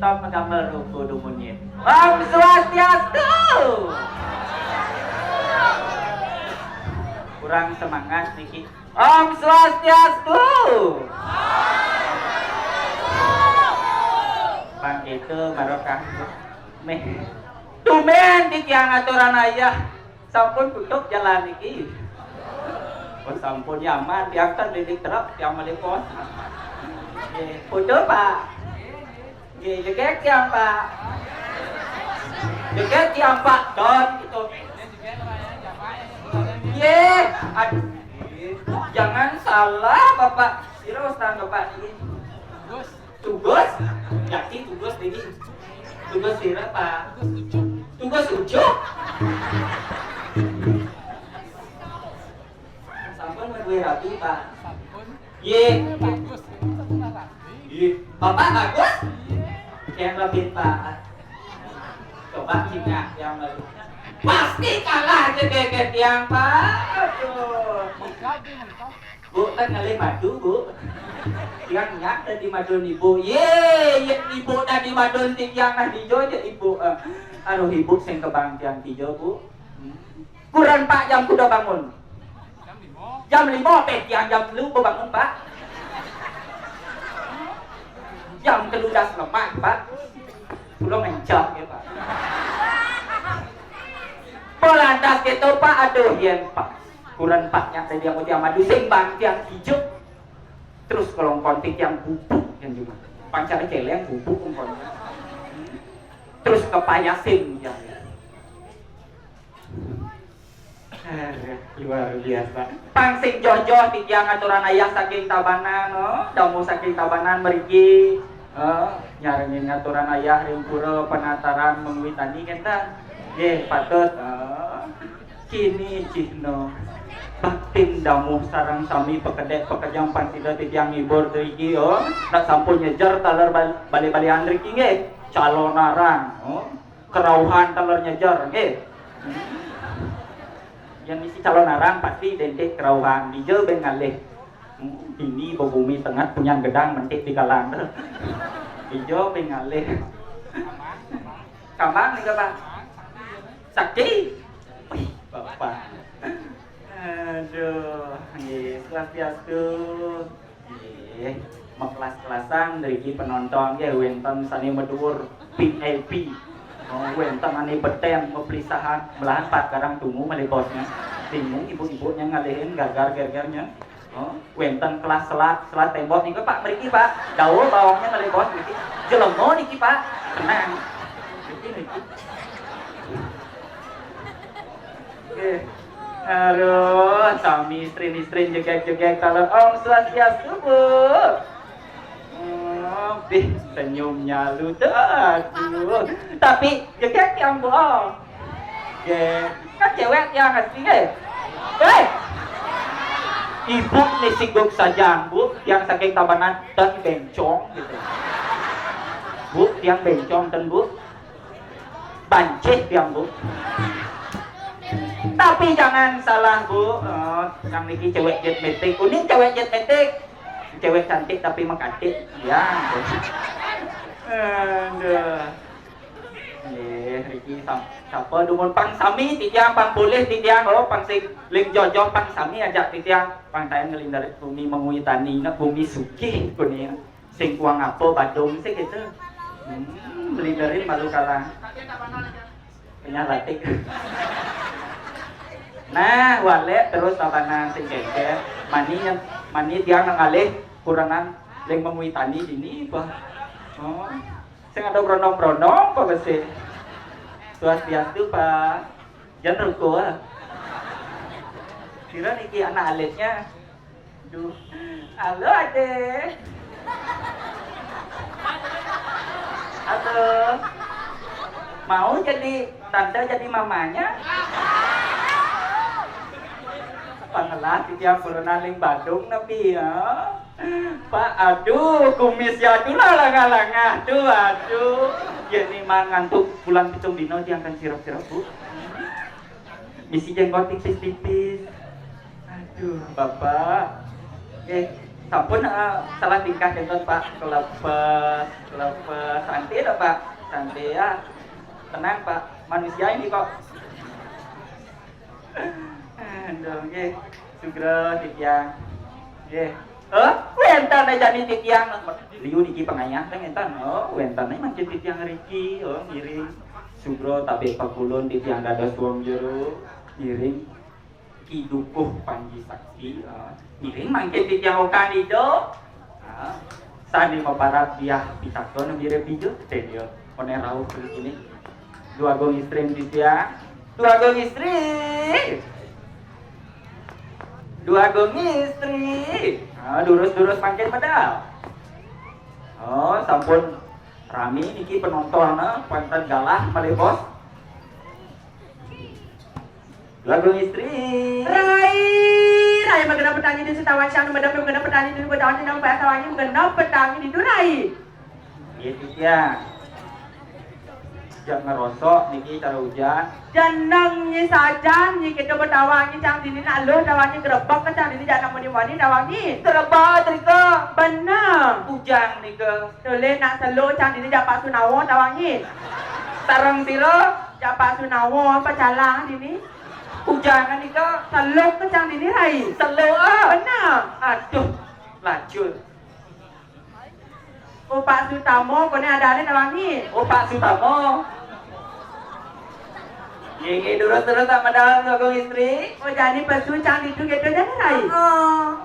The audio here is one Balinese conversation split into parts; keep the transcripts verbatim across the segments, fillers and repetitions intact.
Magambar ruko dumun yin. Om Swastiastu. Kurang semangat niki. Om Swastiastu. Pang itu barokah. Meh. Tumben titiang aturan ayah. Sampun tutup jalan niki. Oh, sampun nyaman, tiang kan lidik truk, tiang malih pos. Nggih, putu, Pak. Nggih, jegek tiang, Pak. Jegek tiang, Pak. Don, gitu. Nggih, aduh. Jangan salah, Bapak. Sira wastani Bapak niki. Tugas? Yakin tugas niki? Tugas sira, Pak? Tugas ujuk? Sampun madué rabi, Pak. Yé. Yé. Bapak bagus? Yang lebih, Pak. Coba cina yang lebih. Pasti kalah aja kayak tiang, Pak. Aduh. Bu, kan ngalih madu, Bu. Tiang nyak tadi madun ibu. Yé, yé ibu tadi madun tiang nah dijo aja ibu. Eh, aduh, ibu sing kebang tiang tijo, Bu. Hmm. Kuran, Pak, jam kuda bangun. Jam lima, teh tiang jam telu bangun, Pak. Jam telu das lemak, Pak. Pulang mencak ya, Pak. Polantas gitu, Pak, aduh, yen, Pak. Kuran, Pak, nyak tadi aku tiang madu sing bang tiang hijuk. Terus kalau kontik yang bubuk yang juga. Pancar celeng bubuk, umpamanya. Terus kepayasin yang. Aduh, luar biasa. Pang sing joh-joh titiang aturan ayah saking Tabanan, oh, damu saking Tabanan mriki. Oh, nyarengin aturan ayah ring pura penataran mengwitani kenten. Nggih, patut. Oh. Kini cihna baktin damuh sareng sami pekedek pekejang pang sida titiang ngibur driki, oh. Nak sampun nyejer taler bal-, bali-balian driki nggih. Calonarang, oh. Kerauhan taler nyejer nggih. Yang misi Calonarang pasti identik kerauhan. Dija ben ngalih. Hmm, ini bebumi tengah punyan gedang mentik di kalang. Dija ben ngalih. Kambang nih, Pak. Sakti. Wih, Bapak. Aduh, nggih, swastiastu. Nggih, makelas-kelasan driki penonton nggih, wénten sané maduur V I P. Oh, wénten ané beten, maplisahan, malahan pat karang tungu malih bosnya. Bingung ibu-ibunya ngalihin gagar-gergernya. Oh, wénten kelas selat, selat tembok niku, Pak, mriki, Pak. Dawuh bawangnya malih bos mriki. Jelema niki, Pak. Tenang. Niki, niki. Nggih. Aduh, sami istri-istri jegek-jegek taler. Om Swastiastu, Bu. Oh, bih, senyumnya lu tuh. Aduh. Tapi jegek yang bohong. Nggih. Kan cewek yang asli, nggih. Hei. Ibu nih singgung saja, Bu, yang saking Tabanan dan bencong gitu. Bu, yang bencong dan Bu. Bancih tiang, Bu. Tapi jangan salah, Bu. Oh, yang niki cewek jet metik. Kuning cewek jet metik. Cewek cantik tapi mekatik. Ya. Aduh. Nggih, niki sam-, sapa dumun pang sami titiang, pang polih titiang, oh, pang sing ling jojoh pang sami ajak titiang. Pang tayan ngeling dari bumi mengwitani, nak bumi sugih kuning. Sing kuang apa Badung sih gitu. Hmm, beli dari malu kalah. Kenyal batik. Nah, walek terus Tabanan sing kengker. Mani yang, mani tiang ngalih kurangan ling mengwitani dini, bah. Oh. Sing ada brondong-brondong apa besi? Swastiastu, Pak. Jangan ruko, ah. Kira niki anak alitnya. Duh. Halo, Ade. Halo. Mau jadi tante, jadi mamanya? Pangelah titiang burunan ling Badung nepi, ya. Pak, aduh, kumis ya, aduh, lah, langah-langah, tuh, aduh. Ya, ini mah ngantuk bulan pitung dino, tiang kan sirep-sirep, Bu. Misi jenggot tipis-tipis. Aduh, Bapak. Eh, Sampun, eh, salah tingkah kenten, Pak. Kelebes, kelebes. Santai dah, Pak. Santai ya. Tenang, Pak. Manusia ini kok. Aduh, nggih. Sugro titiang. Nggih. Eh, wénten aja nih titiang. Liu niki pangayah teh ngénten. Oh, wénten aja mangkin titiang riki. Oh, ngiring. Sugro tabé pakulun titiang dados wong jero. Ngiring. Ki Dukuh Panji Sakti, eh, ngiring mangkin titiang okan ijo. Eh, sane maparab diah pitakon mirip ijo, ten yo. One rauh kene. Dua Agung Istri titiang. Dua Agung Istri. Dua Agung Istri. Ah, durus-durus mangkin medal. Oh, sampun rami niki penonton, eh, panten galah malih, Bos. Lagu istri. Rai, rai, magenep petani di Setawancang, magenep, magenep petani di Betawancang, nang Betawangi, magenep petani di Durai. Gitu ya. Jak ngerosok niki cara hujan. Jeneng nyi sajan, nyi kita Betawangi cang dini nak luh, Tawangi grebek ke cang dini jak nak muni-muni Tawangi. Grebek cerita. Bener. Ujang nika. Tulis nak selo cang dini jak Pak Sunawo Tawangi. Sareng sira. Japa Sunawo apa calang dini? Ujangan nika. Seluk ke cang dini rai. Seluk, ah. Benar. Aduh, lacur. Oh, Pak Sutamo, kone ada ada tawangi. Oh, Pak Sutamo. Nggih, nggih, durus-durus tak medal Agung Istri. Oh, jadi pesu cang ditu gitu jadi rai. Oh.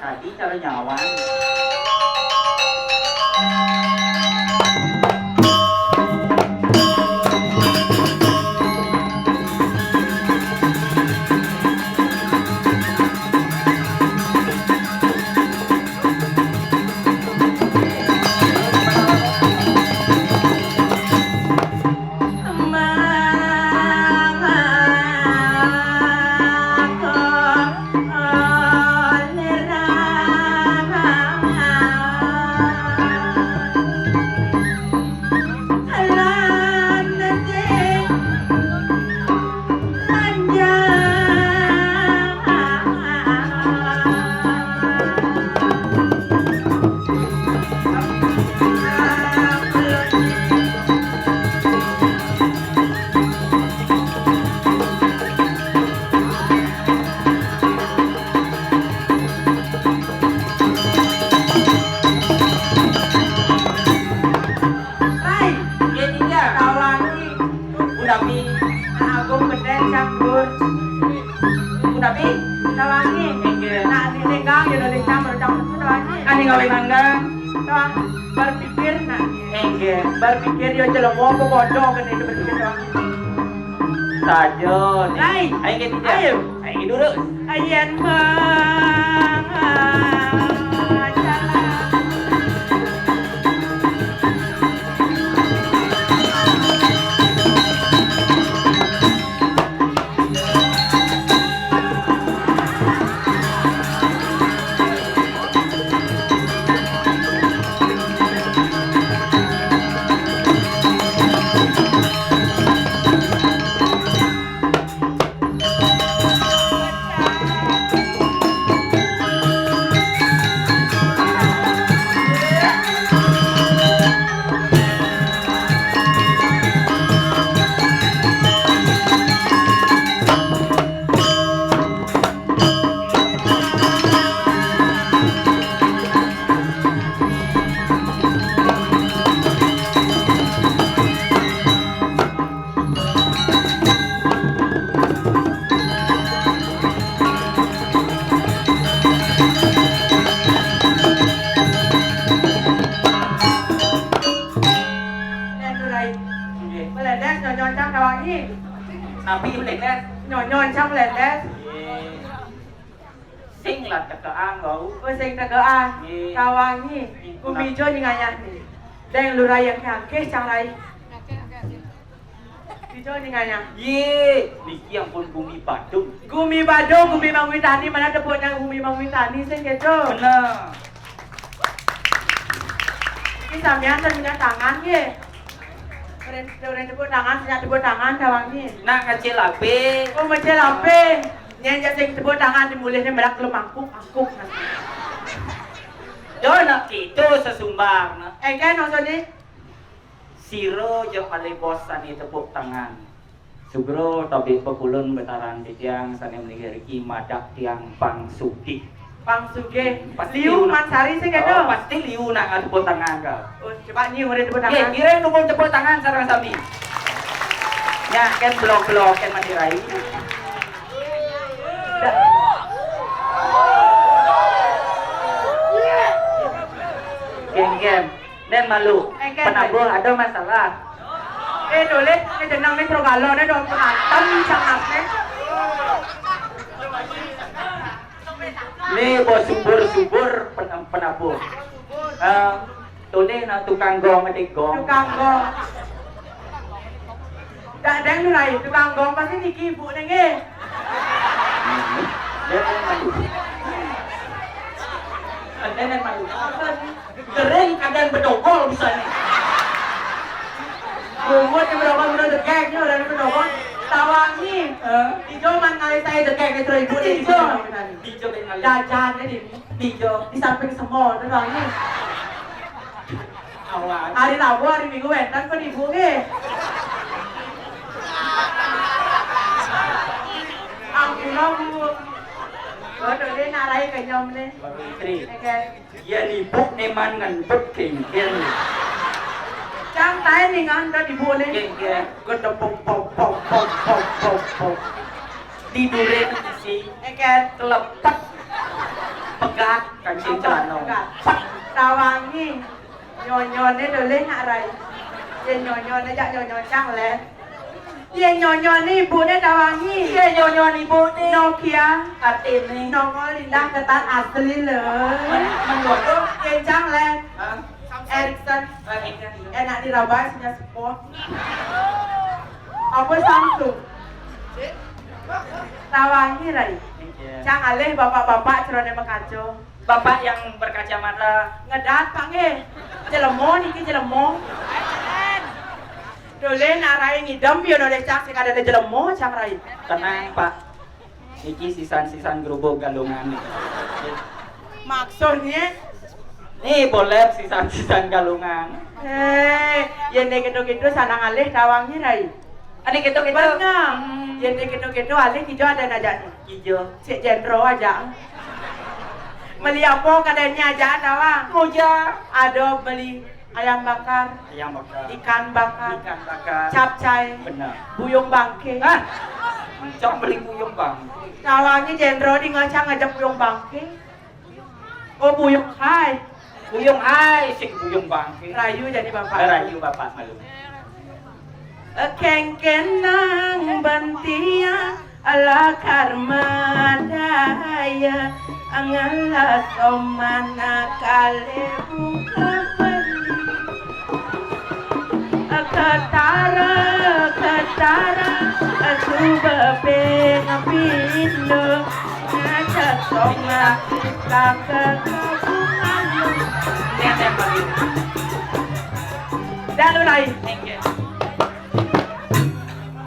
Tadi cara nyawang. Hai, dia tiga. Tawangi. Udapi. Agung Geden Campur. Udapi. Tawangi. Enggak. Nah, di tenggang, ya, dari campur, campur, tawangi. Ani ngawi manggang. Tawang. Berpikir, nah. Enggak. Berpikir, ya, jelema apa bodoh, kan, itu berpikir, tawangi. Saja. Hai. Ayo, kita. Ayo. Ayo, dulu. Ayen mah jalan. Nggih. Melendes nyonyon cang tawangi. Napi melendes? Nyonyon cang melendes. Nggih. Sing lah tekeang bau. Oh, sing tekeang. Nggih. Tawangi. Nggih. Gumi jo nyingayah ni. Deng lurai yang kangkih cang rai. Ijo nyingayah. Ye, niki ampun gumi Badung. Gumi Badung, gumi Mangwitani, mana tepuknya gumi Mangwitani sing gitu. Bener. Ki samian sing punya tangan ki. Orang, orang tepuk tangan, sing tepuk tangan, tawang ni. Nak kecil ape? Oh, kecil ape? Nyen jak sing tepuk tangan dimulih ni melak lu mangkuk, mangkuk. Yo nak kito sesumbar nak. Engke nonton ni. Siro jo kali bos sani tepuk tangan. Sugro tabi pekulun betaran titiang sane melinggih riki madak tiang pang sugih. Pang sugih. Pasti liu nak. Mansari sing kedo. Oh, pasti liu nak tepuk tangan kau. Oh, coba ni orang tepuk tangan. Oke, kirim dukung tepuk tangan sareng sami. Ya, ken blok-blok, ken mati rai. Ken, ken. Nen malu. Penabuh ada masalah. Eh, tulis, eh, jenang ni Trogalo ni dong pengantem sangat ni. Ni bos subur-subur pen-, penabuh. Eh, tulis nak tukang gong, adik gong. Tukang gong. Dak deng tu lai, tukang gong pasti niki ibu nenge. Dia malu. Dia malu. Kering kadang bedogol bisa ni. Rumput yang bedogol, bedogol degek ni, orang bedogol. Tawang ni. Ijo man ngalih saya degek ni, terus ibu ni. Ijo. Ijo ben ngalih. Jajan ni di, ijo. Di samping semua tu tawang ni. Hari Rabu, hari Minggu wenten pun ibu ke. Ampun, Bu. Waduh, dia nak rai kenyom ni. Istri. Oke. Yen ibu neman ngentut kengken. Cang tae ningan dah ibu ni. Kengken. Gedepok pok pok pok pok pok pok. Tidure isi. Eket. Kelepek. Pegat kancing celana. Pegat. Tawangi. Nyonyone dole nak rai. Ye nyonyone jak nyonyo cang le. Ye nyonyo ni ibu ni tawangi. Ye nyonyo ni ibu ni. Nokia. Artine. Nongol indah ketat asli le. Menggodo. Ye cang le. Hah? Ericsson. Eh, Ericsson. Enak dirabai sudah sport. Apa Samsung? Tawangi rai. Iya. Cang alih bapak-bapak cerone mekaco. Bapak yang berkacamata. Ngedat, Pak, nggih. Jelemo niki, jelemo. Dole nak rai ngidem, yo dole cak sing ada jelemo, cak rai. Tenang, Pak. Niki sisan-sisan gerubuk Galungan. Maksudnya? Nih, boleh sisan-sisan Galungan. Eh, yen nek gitu-gitu sana ngalih tawangi rai. Ada gitu-gitu. Benar. Hmm. Yen nek gitu-gitu alih kijo ada aja nih. Kijo. Cek jendro aja. Beli apa kadanya aja tawang? Moja. Ada beli ayam bakar. Ayam bakar. Ikan bakar. Ikan bakar. Capcay. Benar. Buyung bangke. Ah. Cok beli buyung bangke. Tawangi jendro di ngocang ngajak buyung bangke. Oh, buyung hai. Buyung hai, sik buyung bangke. Rayu jadi bapak. Rayu bapak malu. Kengkenang bentia ala karma daya, angala somana kale buka beli. Ketara, ketara, coba pengapindo, ngajak somana kakak kabuhan. Lihat yang paling. Dah lu lain.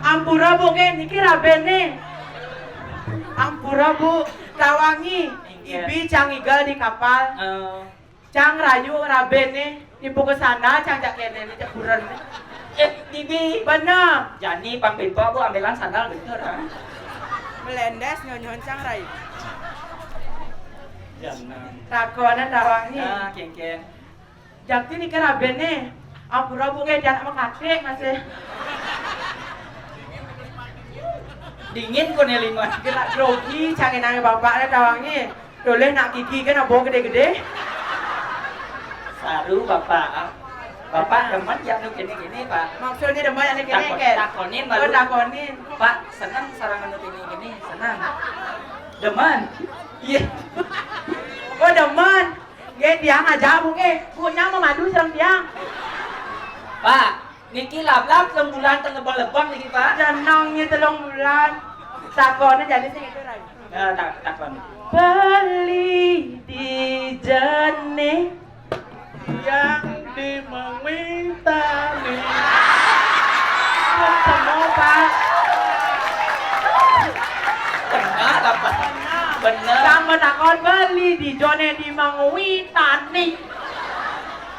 Ampura, Bu, nggih, niki rabene. Ampura, Bu, tawangi. Nggih. Ibi cang igel di kapal. Eh. Cang rayu rabene, nipu ke sandal, cang cak kene, ni cak buren. Eh, Bibi. Bener. Jani pang bimpa, Bu, ambilan sandal bener, ah. Melendes nyonyon cang rayu. Jangan. Takonan tawangi. Ah, kengkeng. Jakti ni keraben ni. Ampura, Bu, nggih, janak mekatik masih. Dingin kok ni lima. Gerak grogi, canggih nangis bapak ni tawangi. Doleh nak gigi kan abo gede-gede. Saru bapak. Bapak demen ya nu kene-kene, Pak. Maksudnya demen yang kene Takon-, kan? Takonin. Oh, baru takonin. Pak, seneng sarang anu kene-kene, seneng. Demen. Iya. Oh, demen. Nggih, tiang aja, Bu, nggih. Bu, nyang memadu sareng tiang. Pak, niki lablab telung bulan teng lebang-lebang niki, Pak. Jenenge telung bulan. Sakone jane sing itu, Rai. Ya, tak, takon. Beli di jene. Yang di Bener. Sang matakon beli dija né di Mangwi Tani.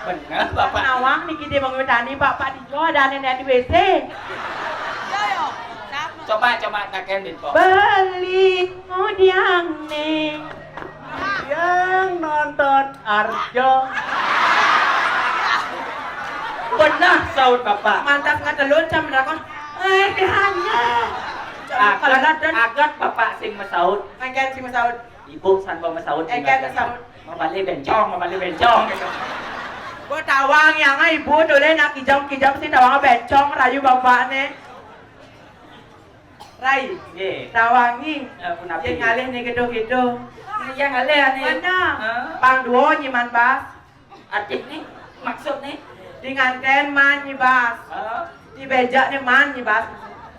Bener, Bapak. Nawang niki di Mangwi Tani, Bapak, dija adané di W C. Coba, coba, takén, Binpo. Beli ngudiang né. Yang nonton Arjo. Bener, saut Bapak. Mantas ngatelun cang matakon. Eh, hanya. Agat, agat Bapak sing masaut. Mangkén sing masaut. Ibu san ba masaut. Éngkén masaut. Mabali bencong, mabali bencong gitu. Gua tawang yang ibu dulé nak kijam-kijam sing tawang bencong rayu bapakné. Rai. Nggih. Tawangi. Eh, punapi? Yén ngalih né gitu-gitu. Yang ngalih ané. Mana? Hah? Pang duo nyiman bas. Artiné, maksudné? Di ngantén man nyibas. Hah? Di béja né man nyibas.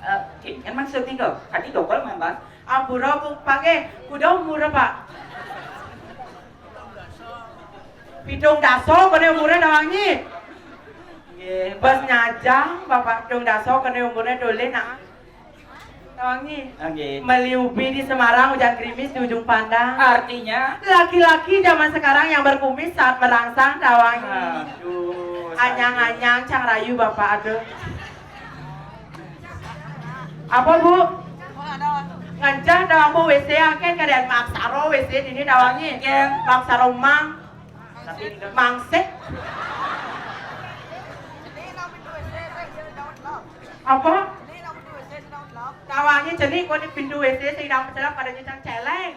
Eh, kan maksudné kok, kadi dokol man bas. Ampura, Bu, panggih, kuda umur, Pak? Pitung dasa kéné umuré, Tawangi. Nggih. Bas nyajang, Bapak, pitung dasa kéné umuré, dulé nak. Tawangi. Oke. Meli ubi di Semarang, hujan gerimis di ujung pandang. Artinya? Laki-laki zaman sekarang yang berkumis sangat merangsang, Tawangi. Aduh, anyang-anyang cang rayu Bapak, aduh. Apa, Bu? Ngancah, Tawangi, Bu, W C akén kadén maksaro W C dini, Tawangi. Akén. Maksaro mang. Tapi mangsit. Apa? Tawangi cenik kok di pintu W C sing dang pecelap pada nyicang céléng.